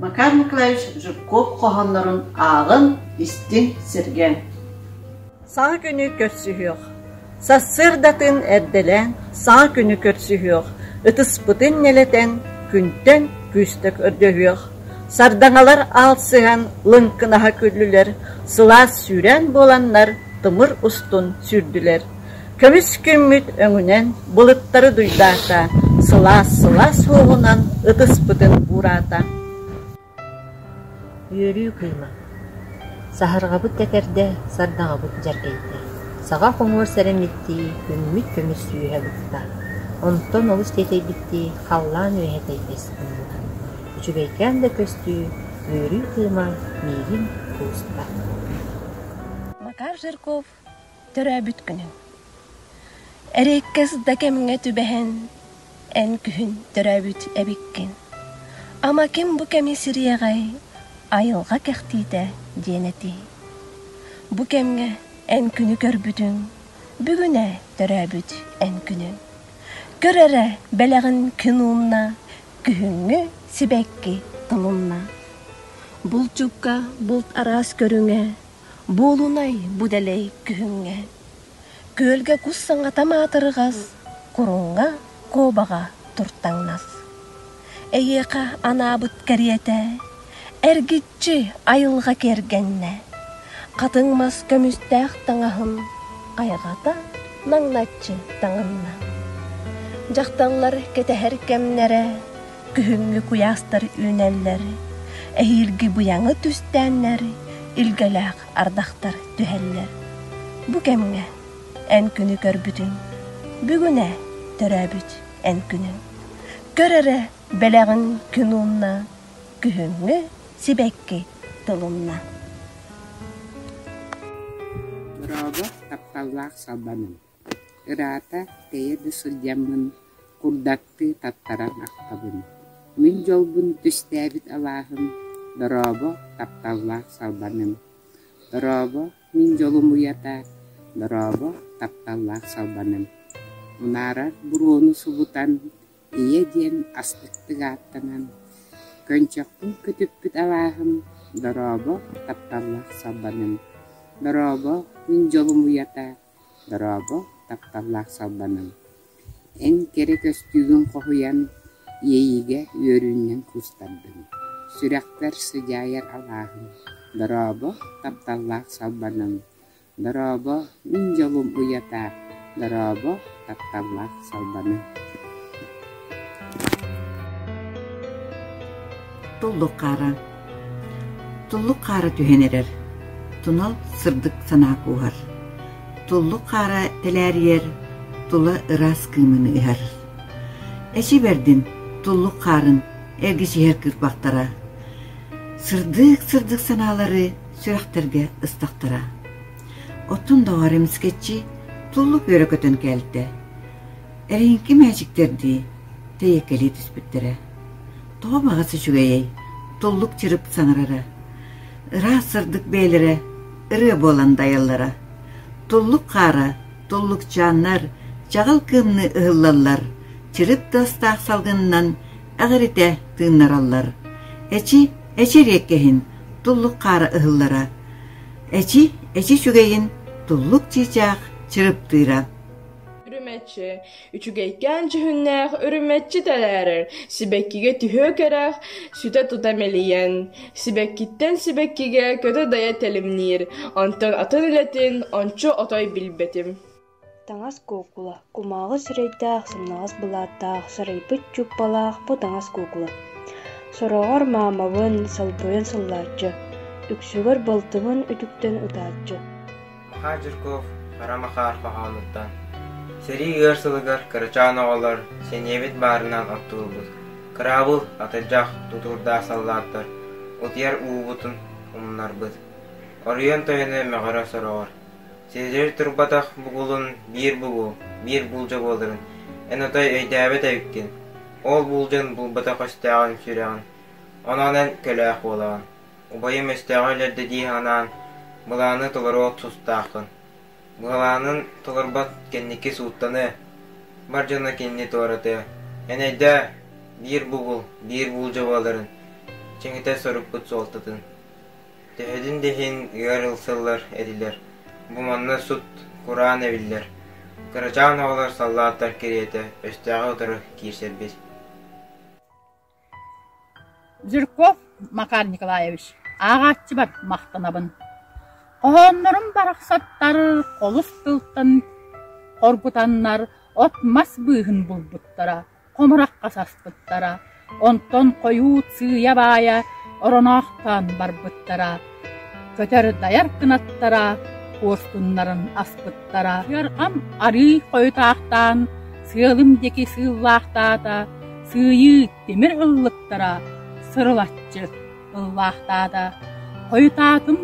Макар Николаевич Жирков хоһооннорун ааҕын, истиҥ, сэргээҥ. Саҥа күнү көрсүһүөх. Сарсыардатын эрдэлээн саҥа күнү көрсүһүөх, ытыспытын нэлэтэн күнтэн күүстэ көрдөһүөх. Сардаҥалар аалсыһан лыҥкынаһа күллүлэр, сылаас сүүрээн буоланнар тымыр устун сүүрдүлэр. Көмүс күммүт өҥүнэн былыттары дуйдаата, сылаас-сылаас уоҕунан ытыспытын уураата. Үөрүү кыыма Саһарҕабыт тэтэрдэ, сардаҥабыт дьэргэйдэ, Саҕа хомуор сэрэммиттии, күммүт көмүс сүүһэ быкта, Онтон олус тиэтэйбиттии, халлаан үөһэ тэйбэс гынна. Үчүгэйкээн да көстүү, үөрүү кыыма миигин кууста. Макар Жирков төрөөбүт күнүн. Эриэккэс да кэмҥэ түбэһэн, эн күһүн төрөөбүт эбиккин. Ама ким бу кэми сириэҕэй, айылҕа кэхтиитэ диэн этии. Бу кэмҥэ эн күнү көрбүтүҥ, бүгүнэ төрөөбүт эн күнүҥ. Көр эрэ, бэлэҕин күн уунна, күһүҥҥү сибэкки тылынна. Булчукка булт араас көрүҥэ, Буолунай бу дэлэй күһүҥҥэ. Күөлгэ кус саҥата маатырҕас, куруҥҥа куобаҕа туртаҥнас. Эйиэхэ анаабыт кэриэтэ, эргиччи айылҕа киэргэннэ. Хатыҥ мас көмүстээх таҥаһын хайҕата наҥначчы таҥынна. Дьахталлар кэтэһэр кэмнэрэ Күһүҥҥү куйаастар үүнэллэр, эһиилги быйаҥы түстээннэр, илгэлээх ардахтар түһэллэр. Бу кэмҥэ эн күнү көрбүтүҥ, бүгүнэ төрөөбүт эн күнүҥ. Көр эрэ бэлэҕин күн уунна, күһүҥҥү сибэкки тылынна. Дорообо, тапталлаах Салбаным. Ыраата, тэйэ да сылдьаммын, курдаттыы таттаран ахтабын. Мин дьолбун түстээбит алааһым, дорообо, тапталлаах Салбаным. Дорообо, мин дьолум уйата, дорообо, тапталлаах Салбаным. Унаарар буруону субутан, ийэ диэн астыктык ааттанан, көнчөхпүн көтүппүт алааһым, дорообо, тапталлаах Салбаным. Дорообо, мин дьолум уйата, Дорообо, тапталлаах Салбаным! Эн кэрэ көстүүгүн хоһуйан, иэйиигэ үөрүүннэн куустардым. Сүрэхпэр сыдьаайар алааһым, дорообо, тапталлаах Салбаным! Дорообо, мин дьолум уйата, дорообо, тапталлаах Салбаным! Туллук хаара Туллук хаара түһэн эрэр, тунал сырдык санаа кууһар. Туллук хаара тэлээрийэр, тула ыраас кыымын ыһар. Эчи бэрдин, туллук хаарын эргичиһэр кыырпахтара, сырдык-сырдык санаалары сүрэхтэргэ ыстахтара. Оттон доҕор эмискэччи туллук үөрэ көтөн кэлтэ. Эриҥки мээчиктэрдии тэйэккэлии түспүттэрэ. Тоҕо баҕас үчүгэйэй, туллук чырып саҥарара, ыраас сырдык бэйэлэрэ ырыа буолан дайаллара. Туллук хаара, туллукчааннар чаҕыл кыымныы ыһыллаллар, чырып тыастаах салгынынан эҕиритэ тыыннараллар. Эчи, эчи эриэккэһин туллук хаара ыһыллара. Эчи, эчи үчүгэйин туллук чыычаах чырыптыыра. Үрүмэччи, үчүгэйкээн дьүһүннээх үрүмэччи тэлээрэр, сибэккигэ түһүө кэрэх, сүтэ тута мэлийэн, сибэккиттэн сибэккигэ көтө-дайа тэлимниир, онтон атын үлэтин ончу отой билбэтим. Таҥас куукула, кумааҕы сирэйдээх, сымнаҕас былааттаах, сарайбыт чууппалаах бу таҥас куукула. Сороҕор маамабын салбыйан сыллааччы, үксүгэр балтыбын үтүктэн ытааччы. Макар Жирков Хара Макар хоһоонуттан Сэрии ыар сылыгар кырачаан оҕолор сэниэбит баарынан оттуурбут, кыраабыл, атырдьах, тутуурдаах саллааттар утуйар уубутун умнарбыт. Оруйан тойону мөҕөрө сороҕор Сиһилиир турбатах бугулун биир бугул, биир буулдьа буоларын эн отой өйдөөбөт эбиккин, ол буулдьан булбатах өстөөҕүн сүрэҕин, онон эн көлөөх буолаҕын Убайым өстөөҕү өлөрдө дии санаан, былааны толоруох тустааххын. Былаанын толорбот кэнники сууттаныа, бар дьоно кинини туоратыа. Эн өйдөө, биир бугул, биир буулдьа буоларын. чиҥэтэ сорукпут суолтатын. Төһөтүн да иһин ыар ылсыллар этилэр, бу манна сут, кураан эбиллэр, кырачаан оҕолор саллааттар кэриэтэ өстөөҕү утары киирсэрбит. Жирков Макар Николаевич, ааҕааччыбар махтанабын. Хоһооннорум барахсаттар холус тылтан хоргутаннар от-мас быыһын булбуттара, хомурахха саспыттара, онтон хойуу сыыйа-баайа ороноохтоон барбыттара, көтөр-дайар кынаттара куостуннарын аспыттара. Ыарҕам арыый хойутаахтаан, сыалым диэки сыыллаахтаата, сыыйыы тимир ыллыктара сырылаччы ыллаахтаата. Хойутаатым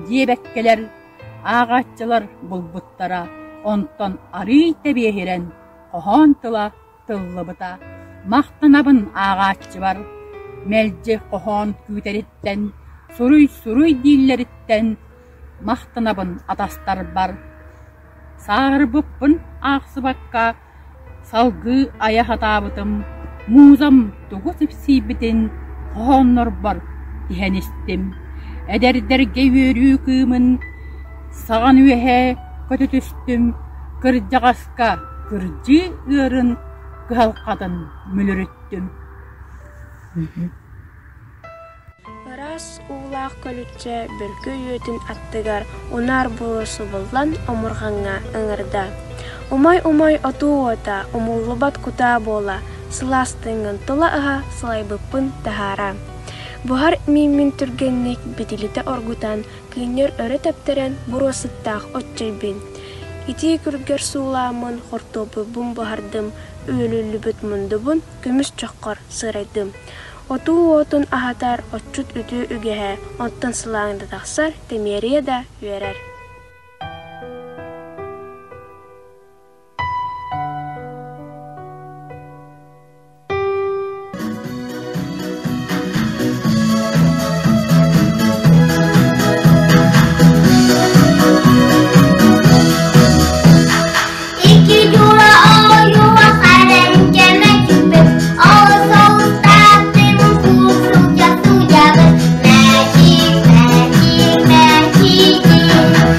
диэбэккэлэр ааҕааччылар булбуттара, онтон арыый тэбиэһирэн хоһоон тыла тыллыбыта. Махтанабын ааҕааччыбар, мэлдьи хоһоон күүтэриттэн, суруй-суруй дииллэриттэн махтанабын атастарбар. Сааһырбыппын аахсыбакка Салгыы айа сатаабытым, музам тугу сипсийбитин хоһооннорбор тиһэн истим. Эдэрдэргэ үөрүү кыымын саҕан үөһэ көтүтүстүм, кырдьаҕаска кырдьыы ыарын кыһалҕатын мүлүрүттүм. Ыраас уулаах көлүччэ бөлкөй үөтүн аттыгар унаар буруо субуллан омурҕаҥҥа ыҥырда: «Умай-умай отуу уота, умуллубат кутаа буола, сылаас тыыҥҥын тула ыһа, сылайбыппын таһаара». Буһар мииммин түргэнник битилитэ оргутан, кыынньар өрө тэптэрэн буруо сыттаах оччойбун. Итии күргэр суулааммын хортуоппуйбун буһардым, үөлүллүбүт мундубун көмүс чоххор сырайдым. Отуу уотун аһатар отчут үтүө үгэһэ, оттон сылааҥ да тахсар, тэмиэрийэ да үөрэр. Икки дьура ойула хараҥкама түспүт, ол соустаахтым куусулдьа сылдьабын, мээчик, мээчик, мээчигин.